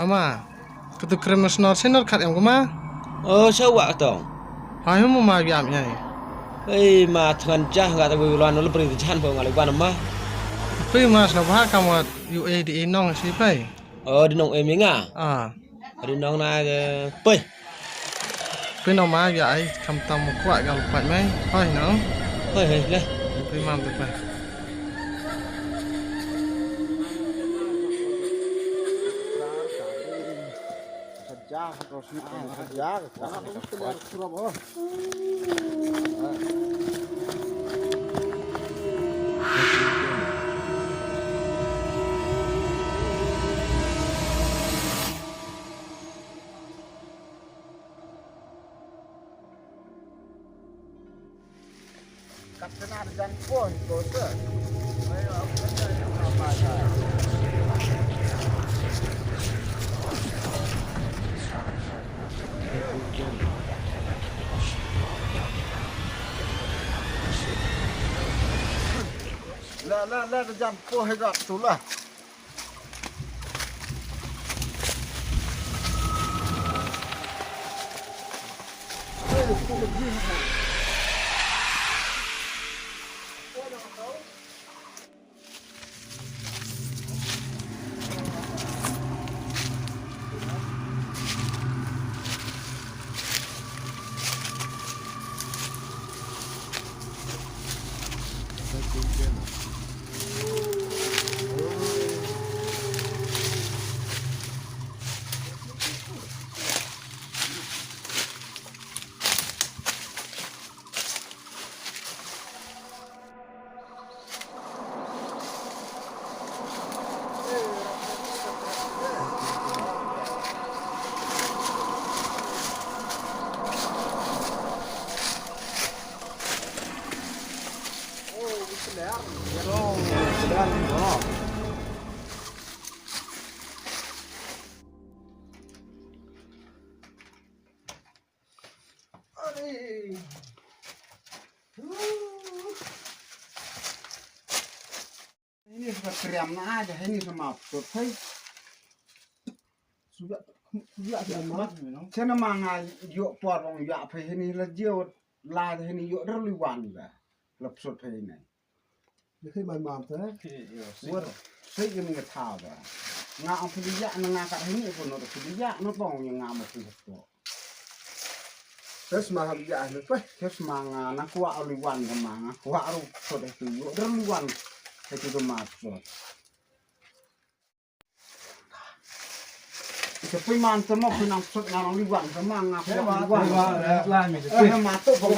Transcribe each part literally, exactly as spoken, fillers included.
Ama, katu krem na snor, snor khat em kuma? Oh, sa wa tong. Hai, hum ma yam yai. Ei, ma thngan jah nga ta wi lan le bri jan bo nga le ban ma. Pui ma sna ba kam wat U A D A nong si pai. Oh, di nong em nga. Ah. Di nong na ke pai. Pui nong ma ya ai kam tam kwa gal pai mai. Hai nong. Hai, hai, le. Pui mam tu pai. La, la, la, da jan poh he gat tu la. Hini sa kriam na aja, hini sa map sot hai. Suya, suya sa ma. Chena ma nga yo por ong ya phai hini la jio la hini yo der liwan da. Lap sot hai ne. Ni khai man mam te. Wat sai ni nga tha ba. Nga ang phi ya na nga ka hini ko no phi ya no bong ya nga ma phi to. Tes ma ham ya ni pe. Tes ma nga na kwa liwan ka ma nga kwa ru so de tu yo der liwan. Hai tu ma so. Ita pui man temo pui nang sut nang liwan temo nga pui liwan. Eh, ma to pung.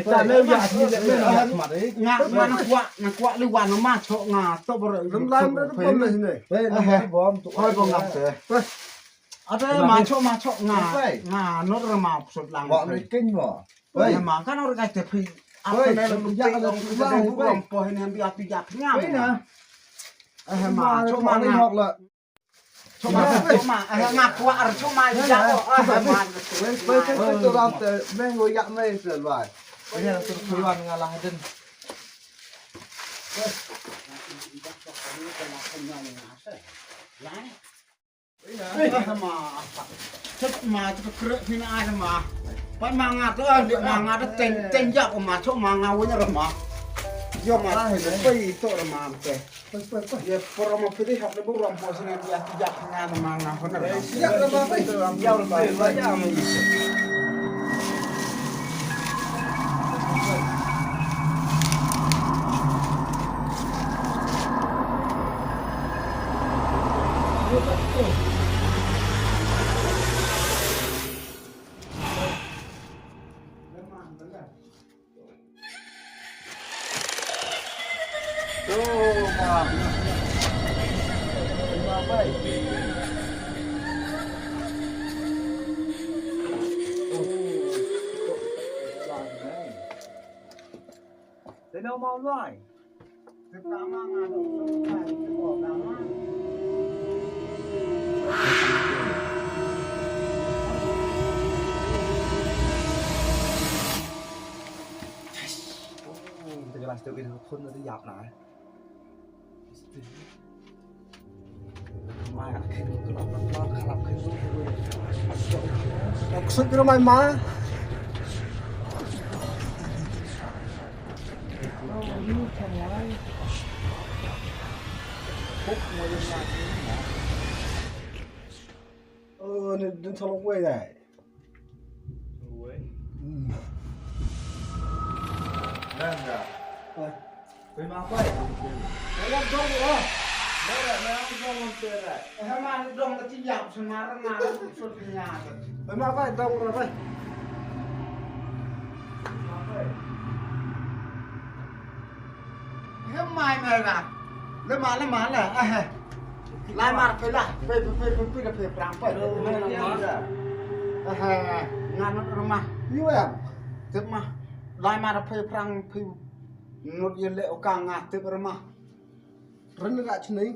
Ita le ya ni le me na mat eh. Nga nga na kwa na kwa liwan ma to nga to bor. Lam lam de pom le ne. Hoi bom tu. Hoi bom ngam te. Ata ma cho ma cho nga. Nga not ra ma sut lang. Wa me ken mo. Hoi ma kan or ga te pui. Apa ne lu ya la lam lam po hen bi api ya pnya. Hoi na. Eh, ma, cho ma nga. Cho ma, cho ma, eh, nga kwah, cho ma, ya ko, eh, ma. Wei, wei, wei, tu ram te, meng, wei, yak, meng, sel, wai. Wei, tu kuan nga lah den. Wei. Eh, ma, ma, tu kre, pina, eh, ma. Pan ma nga tu, eh, ma nga tu, ten, ten, ya ko, ma, cho ma nga, wei, ma. Yo, ma, wei, to, ma, te. Ye poro mo pidi hap le burom po sini dia tiga tengah na manga honer. Ya le ba pai. Ya le ba pai. Ya me. They know my line. Te ka last week in khun na ti yap na. Kusut kira mai ma. Oh, ni din tolong wei dai. Wei. Hmm. Nanga. Wei. Wei ma pai. Wei dong ah. Wei dong, wei dong, wei dong. Eh, ma dong ka tiap semar na, so tiap. Wei ma pai, dong ro pai. Ma pai. He mai mai la. Le ma le ma la. Ah he. Lai mar pe la. Pe pe pe pe pe pe prang pe. Ah he. Ngan ro ma. Yu em. Tip ma. Lai mar pe prang pe. Nut ye le o ka nga tip ro ma. Ren ga chni.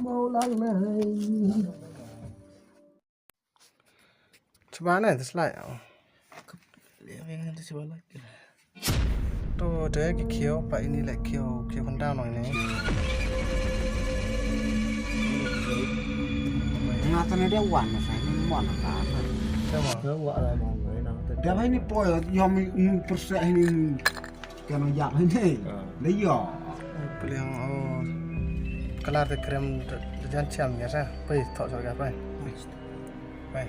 Mau lang na hai. Chibane, this light. To, to ki khiew, pa ini le khiew, khiew khyndaw noh ini. Nga tane dia wan na sa ni mon ka. Sama. Dia ba ini poi, yo mi, mi perse ini. Kano yak ni. Ah. Le yo. Pliang, oh. Kalar te krem de jan cham ya sa. Pai thok sa ka pai. Pai.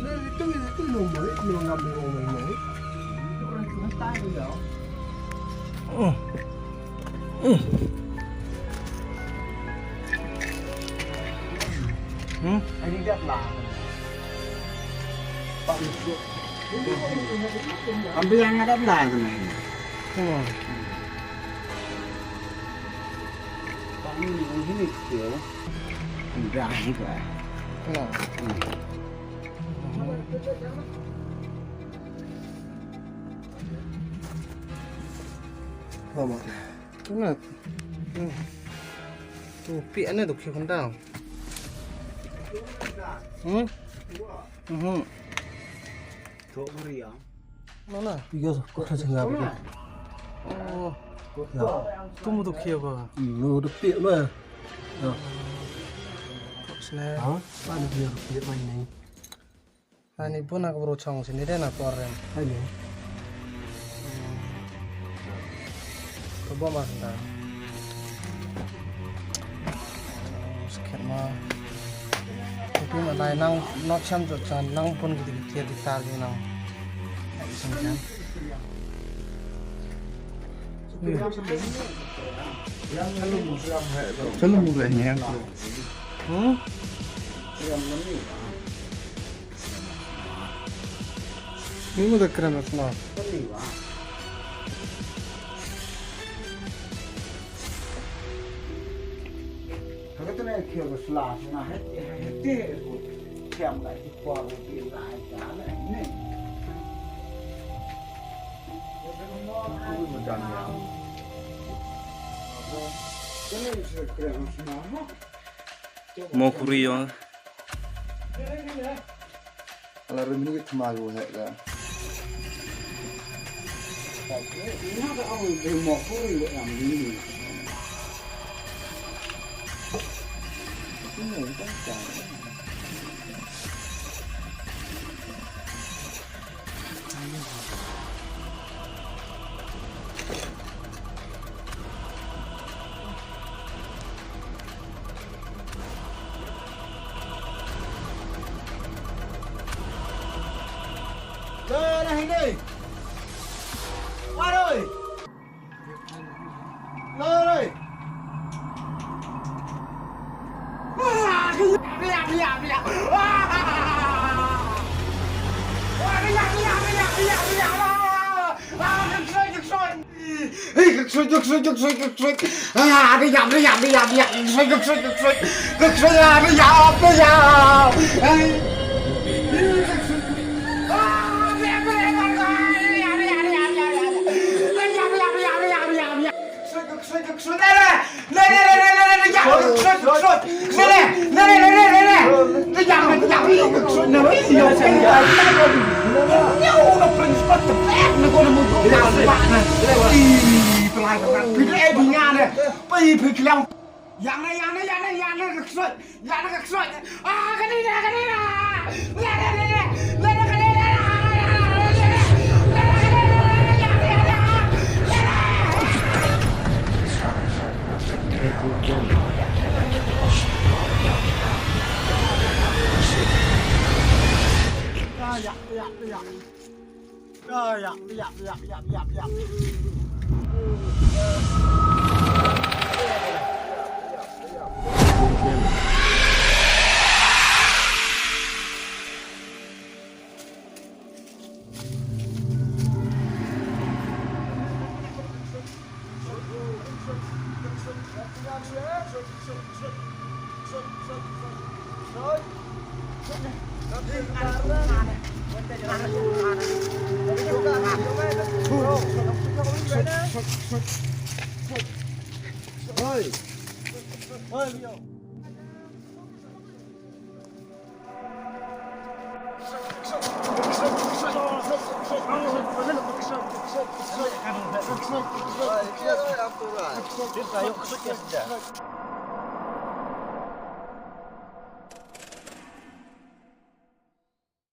Le itu itu no mai, no ngam no mai mai. Itu orang tu tai ya. Oh. Hmm. Ini dia lah. Pak Yusuf. Ambil yang ada belah sana. Hmm. Pak ni, ini dia. Udah juga. Hmm. Selamat. Tuna. Hmm. Tu pi ane tu khiew khyndaw. Hmm? Mhm. Thok beri ya. Mana? Iya, kok ada sengap tu. Oh. Ya. Tu mu tu khiew ka. Hmm, mu tu pi ma. Ya. Kok sne. Ha? Mana dia pi ma ini? Ani pun aku baru chong sini deh na koren. Ani. Coba mas dah. Sikit ma. Tapi ma lai nang nok cham tu chan nang pun kita kita di tar di nang. Sini kan. Selalu mudah ni aku. Hmm? Ni mu da krem na. Haka tene khia ba sla na he he te ko khia ma ki por ki lai ka ne. Ku ma dan ya. Tene se krem na. Mo khuri yo. Ala rim ni thma go he ga. Mo khuri yo am ni. Ksuid, ksuid, ksuid, ksuid. Ah, ada yap, ada yap, ada yap, ada yap. Ksuid, ksuid, ksuid. Ksuid, ada yap, ada yap. Ai. Ah, ada yap, ada yap, ada yap. Ada yap, ada yap, ada yap, ada yap, ada yap. Ksuid, ksuid, ksuid. Ada.